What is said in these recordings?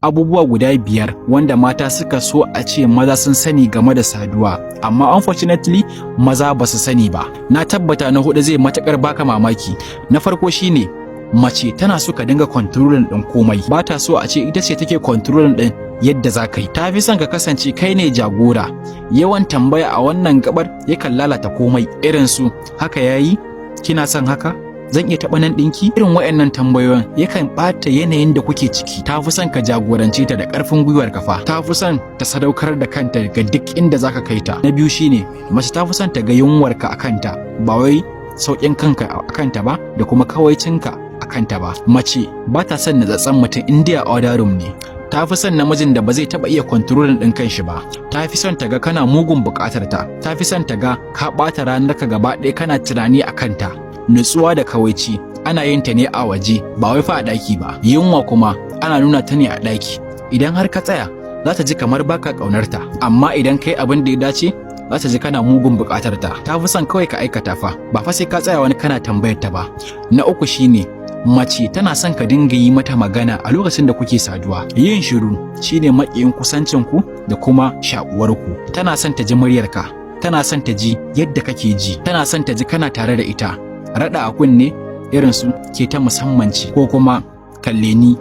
Abubuwa guda biyar wanda mata suka so a ce maza sun sani game da saduwa, amma unfortunately maza ba su sani ba. Na tabbata na hudu zai matakar baka mamaki. Na farko shine mace tana so ka dinga controlling din komai, ba ta so a ce ita ce take controlling din yadda za ka yi. Ta fi son ka kasance kai ne jagora. Yawan tambaya a wannan gabar yakan lalata komai, irin su "Haka yayi? Kina son haka? Zan iya taɓa nan ɗinki?" Irin waɗannan tambayoyin yakan ɓata yanayin da kuke ciki. Ta fi son ka jagorance ta da ƙarfin gwiwar kafa. Ta fi son ta sadaukar da kanta ga duk inda zaka kai ta. Na biyu shine mace ta fi son ta ga yunwarka a kanta, ba wai sauƙin kanka a kanta ba da kuma kawaicinka a kanta ba. Mace ba ta son natsatsen mutum in dai a other room ne. Ta fi son namijin da ba zai taɓa iya controlling ɗin kanshi ba. Ta fi son ta ga kana mugun buƙatar ta. Ta fi son ta ga ka ɓata ranar ka gaba ɗaya kana tunani a kanta. Nutsuwa da kawaici ana yin ta ne a waje, ba wai fa a ɗaki ba. Yunwa kuma ana nuna ta ne a ɗaki. Idan har ka tsaya, za ta ji kamar baka ƙaunar ta, amma idan kai abin da ya dace, za ta ji kana mugun buƙatar ta. Ta fi son kawai ka aikata fa, ba fa sai ka tsaya wani kana tambayar ta ba. Na uku shine mace tana son ka dinga yi mata magana a lokacin da kuke saduwa. Yin shiru shine maƙiyin kusancin ku da kuma shaƙuwar ku. Tana son ta ji muryarka, tana son ta ji yadda kake ji, tana son ta ji kana tare da ita. Raɗa a kunne irin su "Ke ta musamman ce" ko kuma "Kalle ni".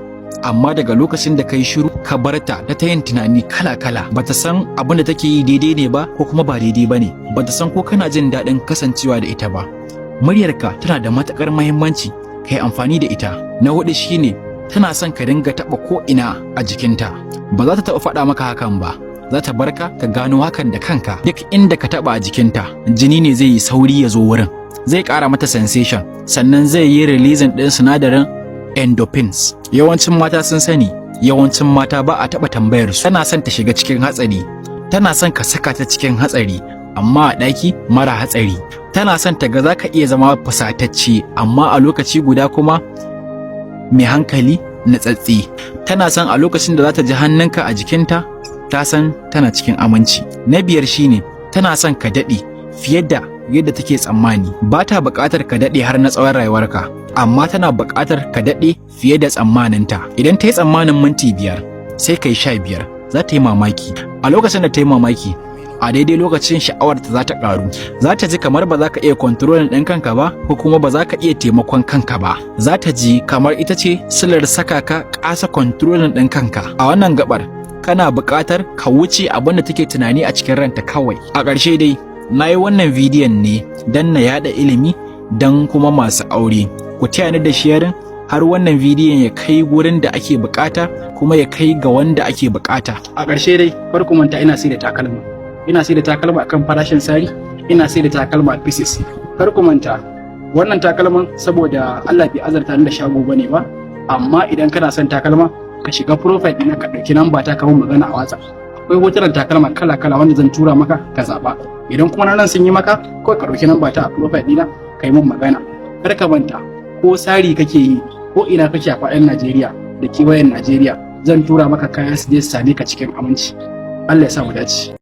Amma daga lokacin da kai shiru ka barta ta yin tunani kala-kala, bata san abin da take yi daidai ne ba ko kuma ba daidai ba ne, bata san ko kana jin daɗin kasancewa da ita ba. Muryarka tana da matuƙar muhimmanci, kai amfani da ita. Na hudu shine tana son ka dinga taɓa ko ina a jikinta. Ba za ta taɓa faɗa maka hakan ba, za ta barka ka gano hakan da kanka. Duk inda ka taɓa a jikinta, jini ne zai yi sauri ya zo wurin, zai ƙara mata sensation, sannan zai yi releasing ɗin sinadarin endorphins. Yawancin mata sun sani, yawancin mata ba a taɓa tambayar su. Tana son ta shiga cikin hatsari, tana son ka saka ta cikin hatsari, amma a ɗaki mara hatsari. Tana son ta ga za ka iya zama fusatacce, amma a lokaci guda kuma mai hankali, natsatse. Tana son a lokacin da za ta ji hannunka a jikinta, ta san tana cikin aminci. Na biyar shine tana son ka daɗe fiye da yadda take tsammani. Ba ta buƙatar ka daɗe har na tsawon rayuwarka, amma tana buƙatar ka daɗe fiye da tsammaninta. Idan ta yi tsammanin minti 5, sai ka yi 15, za ta yi mamaki. A lokacin da ta yi mamaki, a daidai lokacin sha'awarta za ta ƙaru. Za ta ji kamar ba za ka iya controlling ɗin kanka ba, ko kuma ba za ka iya taimakon kanka ba. Za ta ji kamar ita ce silar saka ka kasa controlling ɗin kanka. A wannan gabar kana buƙatar ka wuce abin da take tunani a cikin ranta kawai. A ƙarshe dai, na yi wannan bidiyon ne don na yaɗa ilimi don kuma masu aure. Ku taya ni da sharing har wannan bidiyon ya kai gurin da ake bukata, kuma ya kai ga wanda ake bukata. A ƙarshe dai, kar ku manta, ina sai da takalma. Ina sai da takalma akan farashin sari, ina sai da takalma a pieces. Kar ku manta, wannan takalman, saboda Allah bai azarta ni da shago bane ba, amma idan kana son takalma, ka shiga profile ɗina, ka ɗauki namba ta, kawo magana a WhatsApp. Akwai hotunan takalma kala-kala wanda zan tura maka ka zaɓa. Idan kuma nan sun yi maka, kawai ka ɗauki namba ta a profile ɗina, ka yi min magana. Kar ka manta, ko sari kake yi, ko ina kake a faɗin Najeriya da kewayen Najeriya, zan tura maka kaya su je su same ka cikin aminci. Allah ya sa mu dace.